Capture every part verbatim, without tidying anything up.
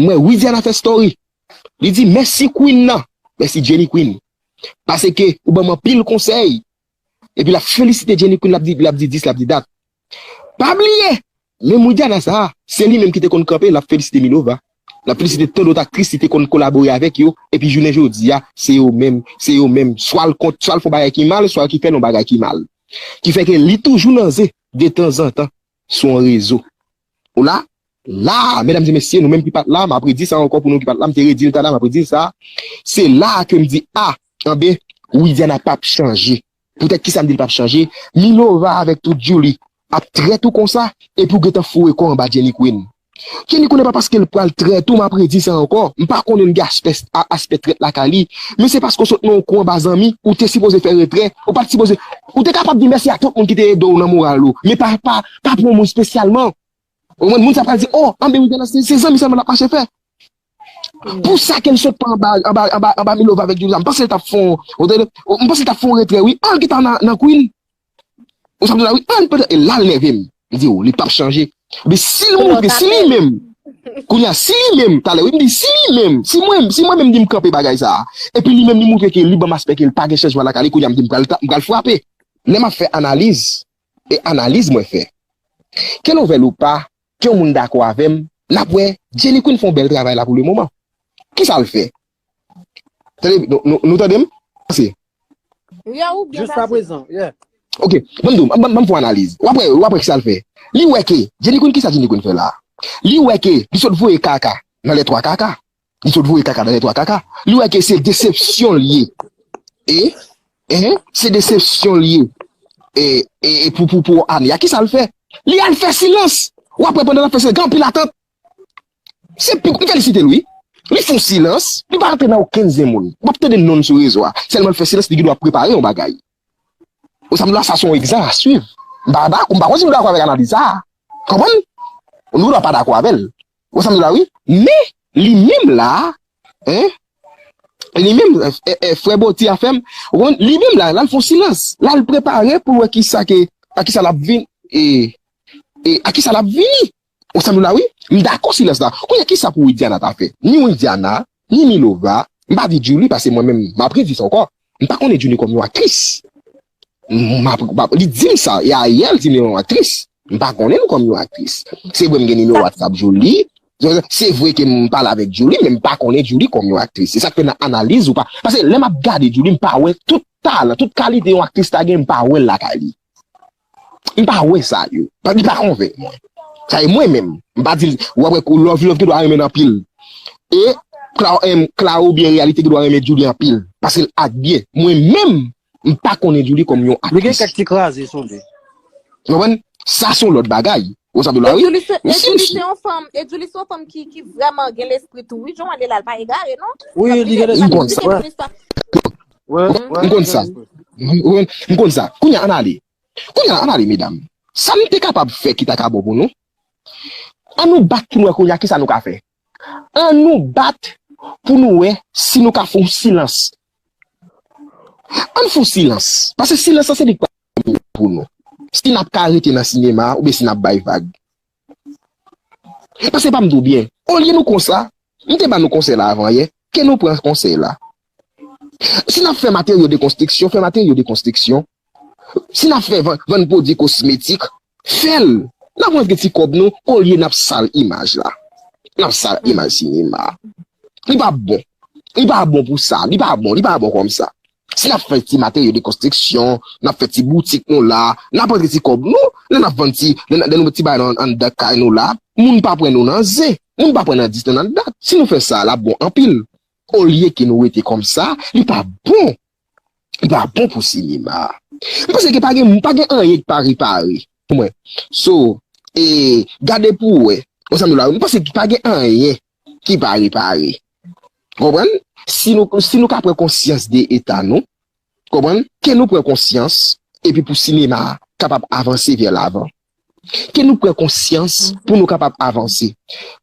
M wè Widiana fè story. Li di, "Mèsi Queen nan. Mèsi Jenny Queen. Paske ou ban m anpil konsèy." Epi l ap felisite Jenny Queen, l ap di, l ap di dis, l ap di dat. Pa bliye, menm Widiana sa a, se li menm ki te konn kanpe, l ap felisite Milova. L ap felisite tan dòt aktris li te konn kolabore avèk yo, epi jounen jodi a, se yo menm, se yo menm. Swa l kont, swa l fè yon bagay ki mal, swa l ki fè yon bagay ki mal. Ki fè ke li toujou nan zen, detanzantan, sou yon rezo. Ou la, la, medam e mesye, nou menm ki pa t la, m ap redi sa ankò pou nou ki pa t la, m te redi l talè, m ap redi l sa. Se la ke m di, a, anben, Widiana p ap chanje. Poutèt kisa m di l p ap chanje? Milova avèk tout Julie ap trèt ou konsa, epi w gentan foure kò w anba Jenny Queen. Jenny Queen, e pa paske l pral trèt ou, m ap redi sa ankò. M pa konnen l gen aspè, a- aspè trèt lakay li, men se paske w sot nan yon kou anba zanmi, ou te sipoze fè retrè, ou pa t sipoze, ou te kapab di mèsi a tout moun ki te ede w nan moral ou, men pa, pa, pa pou yon moun espesyalman. Ou konprann? Moun sa pral di, "Oh, anben Widiana, se, se zanmi sèlman l ap mache fè." Pou sa ke l sot pran anba, anba, anba, anba Milova avèk Julie, m panse l t ap fè yon, ou tande, m panse l t ap fè yon retrè, wi. An, ki ta nan, nan Queen. Ou sa m di la, wi. An, e la l nève m. M di, "Oh, li p ap chanje." Men si l montre, si li menm, kounye a, si li menm, talè, wi, m di, si li menm, si mwen, si mwen menm di m kanpe bagay sa a, epi li menm li montre ke li ban m aspè ke l pa gen chanjman lakay li, kounye a, m di, "M pral, ta- m pral frape." Lè m ap fè analiz, e analiz mwen fè. Ke nou vle l ou pa, ke yon moun dakò avè m, n ap wè Jenny Queen fè yon bèl travay la pou le moman. Kisa l fè? Tande, nou, nou, nou tande m? Pase. Wi, a ou byen pase. Jiskaprezan, yeah. Ok, ban m di w, ban m fè yon analiz. W ap wè, w ap wè kisa l fè. Li wè ke, Jenny Queen, kisa Jenny Queen fè la? Li wè ke, li sot voye kaka nan lè twa kaka. Li sot voye kaka nan lè twa kaka. Li wè ke se desepsyon l ye. E, e, se desepsyon l ye. E, e, e pou, pou, pou ane a, kisa l fè? Li al fè silans. W ap wè pandan l ap fè silans, gen anpil atant. Se pi, m felisite l, wi. Li fè yon silans, li pa rantre nan okenn zen moun. W ap tande non l sou rezo a. Sèlman l fè silans, li gen dwa prepare yon bagay. Ou sa m di la, sa se yon egzanp a swiv. M pa, m pa, m pa konn si m dakò avèk analiz sa a. Konprann? Nou dwa pa dakò avè l. Ou sa m di la, wi. Men, li menm la, en, li menm, e, e, frè Boti a fè m, ou konprann? Li menm la, la l fè yon silans. La l prepare pou wè kisa ke, a kisa l ap vin, e, e, a kisa l ap vini. Ou sa m di la, wi. M dakò silans la. Kounye a, kisa pou Widiana ta fè? Ni Widiana, ni Milova, m pa di Julie, paske mwen menm, m ap redi sa ankò. M pa konnen Julie kòm yon aktris. M ap, m ap, li di m sa, e ayè l di m yon aktris. M pa konnen l kòm yon aktris. Se vre m gen nimewo WhatsApp Julie. Se vre ke m pale avèk Julie, men m pa konnen Julie kòm yon aktris. Se sa k fè nan analiz ou pa. Paske lè m ap gade Julie, m pa wè tout talan, tout kalite yon aktris ta gen, m pa wè l lakay li. M pa wè sa yo. Pa, li pa konvenk mwen. Sa e mwen menm. M pa di l, w ap wè kou Love Love gen dwa renmen l anpil. E Cla- em, Claro oubyen Réalité gen dwa renmen Julie anpil. Paske l act byen. Mwen menm, m pa konnen Julie kòm yon Li gen aktris. Kèk ti kraze sonde. Ou konprann? Sa se yon lòt bagay. Ou sa m di w la, E wi. Julie se, M e si m Julie si. Se yon fanm, e Julie se yon fanm ki, ki vrèman gen lespri tou, wi, jan w ale la, l pa egare, non? Wi, li gen M konn sa. lespri. Wi, M konn sa. M konn sa. Kounye a, ann ale. Kounye a, ann ale, medam. Sa m te kapab fè ki ta ka bon pou nou? Ann nou bat pou nou wè kounye a kisa nou ka fè. Ann nou bat pou nou wè si nou ka fè yon silans. Ann fè yon silans. Paske silans lan se li k pou nou. Si n ap ka rete nan sinema oubyen si n ap bay vag. Paske pa m di w byen, olye nou konsa, m te ba nou konsèy la avan yè, ke nou pran konsèy la. Si n ap fè materyo de konstriksyon, fè materyo de konstriksyon. Si n ap fè vann, vann pwodui kosmetik, fè l. N ap rantre ti kòb nou, olye n ap sal imaj la. N ap sal imaj sinema. Li pa bon. Li pa bon pou sa. Li pa bon. Li pa bon kòm sa. Si n ap fè ti materyo de konstriksyon, n ap fè ti boutik nou la, n ap rantre ti kòb nou, lè n ap vann ti, lè n lè nou met ti bagay nan anndan kay nou la, moun pa pran nou nan zen, moun pa pran nan dis nan dat. Si nou fè sa, l ap bon anpil. Olye ke nou rete kòm sa, li pa bon. Li pa bon pou sinema. M panse ke pa gen, pa gen anyen ki pa repare pou mwen. So, e, gade pou w wè. Ou sa m di w la, m panse ke pa gen anyen ki pa repare. Konprann? Si nou, si nou ka pran konsyans de eta nou, konprann? Ke nou pran konsyans, epi pou sinema a kapab avanse vè lavan. Ke nou pran konsyans pou nou kapab avanse.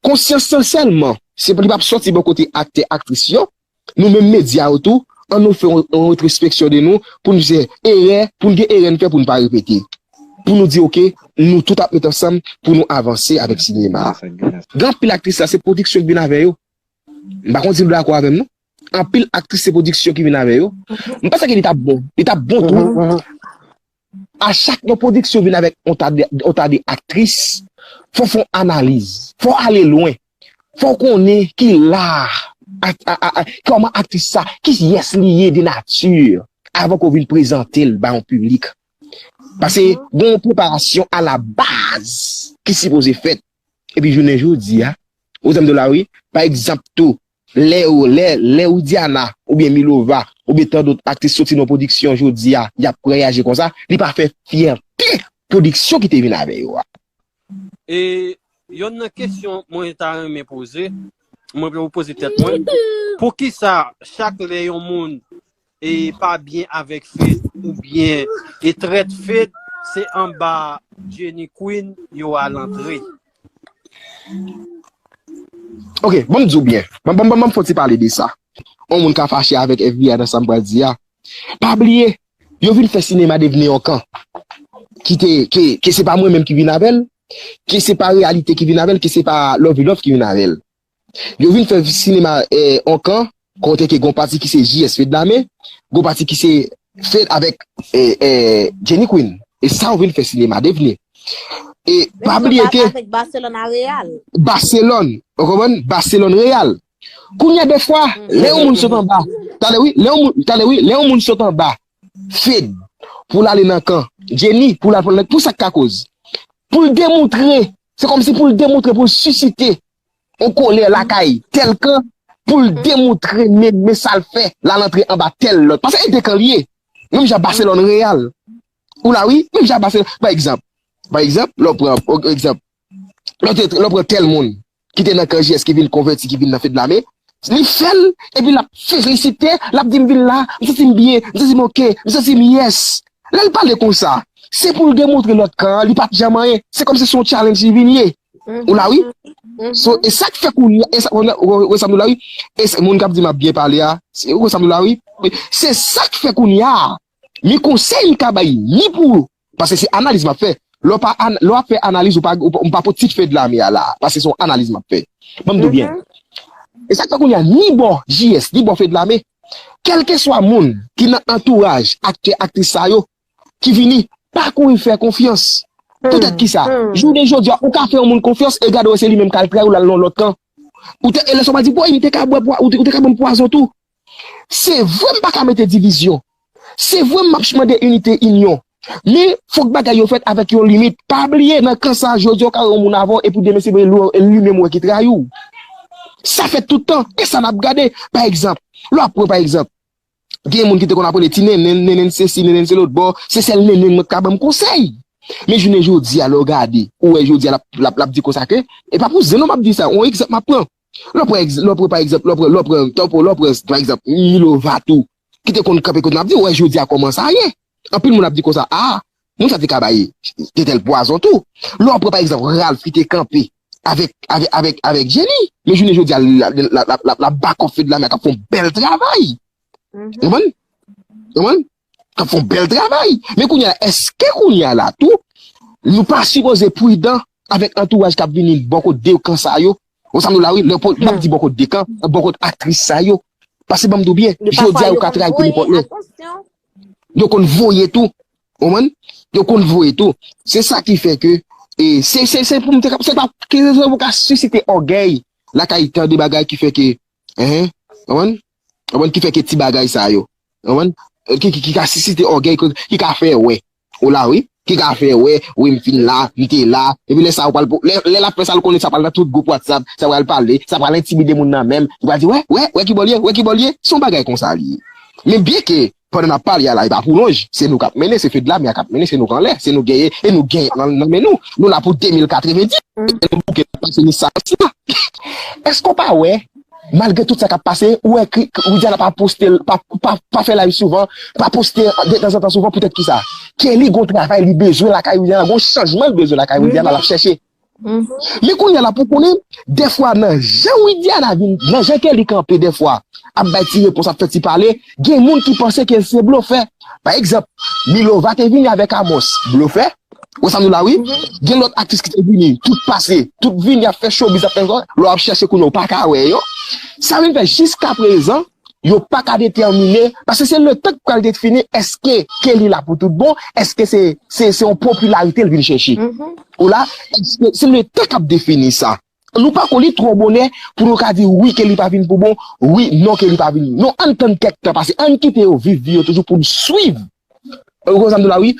Konsyans lan sèlman, se li p ap sòti bò kote aktè, aktris yo, nou menm medya yo tou, ann nou fè yon, yon retwospeksyon de nou, pou nou se erè, pou n gen erè n fè pou n pa repete. pou nou di, oke, nou tout ap met ansanm pou nou avanse avèk sinema a. Gen anpil aktris la, se pwodiksyon ki vin avè yo. M pa konn si nou dakò avè m, non. Anpil aktris, se pwodiksyon ki vin avè yo. M panse ke li t ap bon. Li t ap bon tou. A chak yon pwodiksyon vin avèk yon ta de, yon ta de aktris, fò w fè yon analiz. Fò w ale lwen. Fò w konnen ki la, a, a, a, a, kòman aktris sa, ki yès li ye de nati, avan ke w vin prezante l ba yon piblik. Paske gen yon preparasyon a la baz ki sipoze fèt. Epi jounen jodi a, ou tann la wi, pa egzanp tou, lè, lè, lè Widiana oubyen Milova oubyen tan dòt aktris soti nan pwodiksyon jodi a, y ap reyaji konsa, li pa fè fyète pwodiksyon ki te vin avè yo a. E yonn nan kesyon mwen ta renmen poze, mwen pou poze tèt mwen, poukisa chak lè yon moun e pa byen avèk Fed oubyen e trèt Fed, se anba Jenny Queen yo al antre. Ok, ban m di w byen. Ban m fè ti pale de sa. Yon moun ka fache avèk F B I nan sa m pral di a. Pa bliye, yo vin fè sinema devni yon kan. Ki te, ke, ke se pa mwen menm ki vin avè l, ke se pa reyalite ki vin avè l, ke se pa Lovey Love ki vin avè l. Yo vin fè sinema eh, yon kan, kote ke gon pati ki se J S Fedlame, gon pati ki se Fed avèk eh, eh, Jenny Queen. E sa yo vin fè sinema devni. E pa bliye ke avèk Barcelone a Real. Barcelone, ou konprann? Barcelone Real. Kounye a defwa, lè yon moun sot anba, tande wi, lè yon moun, tande wi, lè yon moun sot anba, Fed, pou l ale nan kan, Jenny, pou l al pran, pou sa k ka koz. Pou l demontre, se kòmsi pou l demontre, pou l sisite yon kolè lakay tèl kan, pou l demontre men, men sa l fè, l al antre anba tèl lòt. Paske e de kan li ye. Menm jan Barcelone Real. Ou la wi, menm jan Barcelone. Pa egzanp, pa egzanp, lè w pran, egzanp, lè w te, lè w pran tèl moun ki te nan kan J S ki vin konvèti, ki vin nan Fedlame, li fè l, epi l ap felisite, l ap di m vin la, m santi m byen, m santi m oke, m santi m yes. Lè l pale konsa, se pou l demontre lòt kan an, li pa t janm anyen. Se kòmsi se yon challenge li vin ye. Ou la wi? So, e sa k fè kounye a, e sa, ou wè sa m di w la wi? E sa, moun k ap di m ap byen pale a, ou wè sa m di w la wi? Se sa k fè kounye a, mi konsèy m ka bay, ni pou, paske se analiz m ap fè. Lè w pa, lè w ap fè analiz, ou pa, ou pa, m pa pot tit Fedlame a la, paske se yon analiz m ap fè. Ban m di w byen. E sa k fè kounye a, ni bò J S, ni bò Fedlame, kèlkeswa moun ki nan antouraj aktè, aktris sa yo, ki vini, pa kouri fè konfyans. Poutèt ki sa? Jounen jodi a, ou ka fè yon moun konfyans e gade w se li menm k al trayi w l al nan yon lòt kan. Ou te, e lè sa w pa di, bòy, m te ka bwè pwa, ou te, ou te ka ban m pwazon tou. Se vre m pa ka mete divizyon. Se vre m ap mande inite, inyon. Men, fòk bagay yo fèt avèk yon limit. Pa bliye, nan kan sa, jodi a w ka wè yon moun avè w, epi demen se li menm ou wè ki trayi w. Sa fèt tout tan, e sa n ap gade. Pa egzanp, lè w ap pran pa egzanp, gen moun ki te konn ap rele ti Nenen, Nenen sesi, Nenen se lòt bò, se sèl Nenen mwen k ka ban m konsèy. Men jounen jodi a, lè w gade, ou wè jodi a, l ap, l ap, l ap di konsa ke, e pa pou zen non m ap di sa, yon egzanp m ap pran. Lè w pran, lè w pran pa egzanp, lè w pran, lè w pran, tanpon, lè w pran, pa egzanp, Milova tou, ki te konn kanpe kote m ap di, ou wè jodi a kòman sa ye. Anpil moun ap di konsa, a, moun sa te ka bay Tetel pwazon tou. Lè w pran pa egzanp, Ralph ki te kanpe avèk, avèk, avèk, avèk Jenny, men jounen jodi a, l ap bakòp Fedlame k ap fè yon bèl travay. Konprann? Konprann? K ap fè yon bèl travay. Men kounye a, èske kounye a la tou, nou pa sipoze pridan avèk antouraj k ap vini bò kot de kan sa yo? Ou sa m di w la wi, lè m ap di bò kot de kan, bò kot aktris sa yo. Paske ban m di w byen, jodi a yo ka trayi tou nenpòt lè. Yo konn voye tou. Konprann? Yo konn voye tou. Se sa ki fè ke, e, se, se, se pou m te ka, se pa, ke se pou ka sisite ògèy lakay tan de bagay ki fè ke, en, konprann? Konprann? Ki fè ke ti bagay sa yo. Konprann? Ki, ki, ki ka sisite ògèy, ki, ki ka fè wè. Ou la wi. Ki ka fè wè, wi m fin la, m te la. Epi lè sa ou pral, lè, lè l ap fè sa l konnen sa pral nan tout gwoup WhatsApp, sa pral pale, sa pral entimide moun nan menm. Li pral di, wè, wè, wè ki bò l ye, wè ki bò l ye. Se yon bagay konsa li ye. Men byen ke, pandan n ap pale a la, e pa pou lonj, se nou k ap mennen, se Fedlame a k ap mennen, se nou k anlè, se nou genyen, e nou genyen nan, nan men nou. Nou la pou de mil katrevenndis, e nou bouke n ap pase ni sa, ni sa. Èske w pa wè? Malgre tout sa k ap pase, ou wè Widiana pa poste, pa, pa, pa fè live souvan, pa poste detanzantan souvan, poutèt ki sa? Kelly gon travay li bezwen lakay Widiana, gon chanjman li bezwen lakay Widiana, l ap chèche. Men kounye a la pou konnen, dèfwa nan jan Widiana vin, nan jan Kelly kanpe dèfwa, ap bay ti repons, ap fè ti pale, gen moun ki panse ke l se blofè. Pa egzanp, Milova te vini avèk Amos, blofè, Ou sa m di w la, wi. Gen lòt aktris ki te vini, tout pase, tout vini ap fè showbiz, ap fè sa, lè w ap chèche kounye a, ou pa ka wè yo. Sa vin fè jiskaprezan, yo pa ka detèmine, paske se letan k pral defini èske Kelly la pou tout bon, èske se se se yon popilarite l vin chèche. Ou la, èske se letan k ap defini sa. Nou pako li twò bonè pou nou ka di wi Kelly pa vin pou bon, wi non Kelly pa vin. Non, ann tann kèk tan pase, ann kite yo viv vi yo toujou pou n swiv. Ou konn sa m di w la, wi.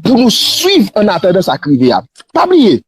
Pou nou swiv an atandan sa k rive a. Pa bliye,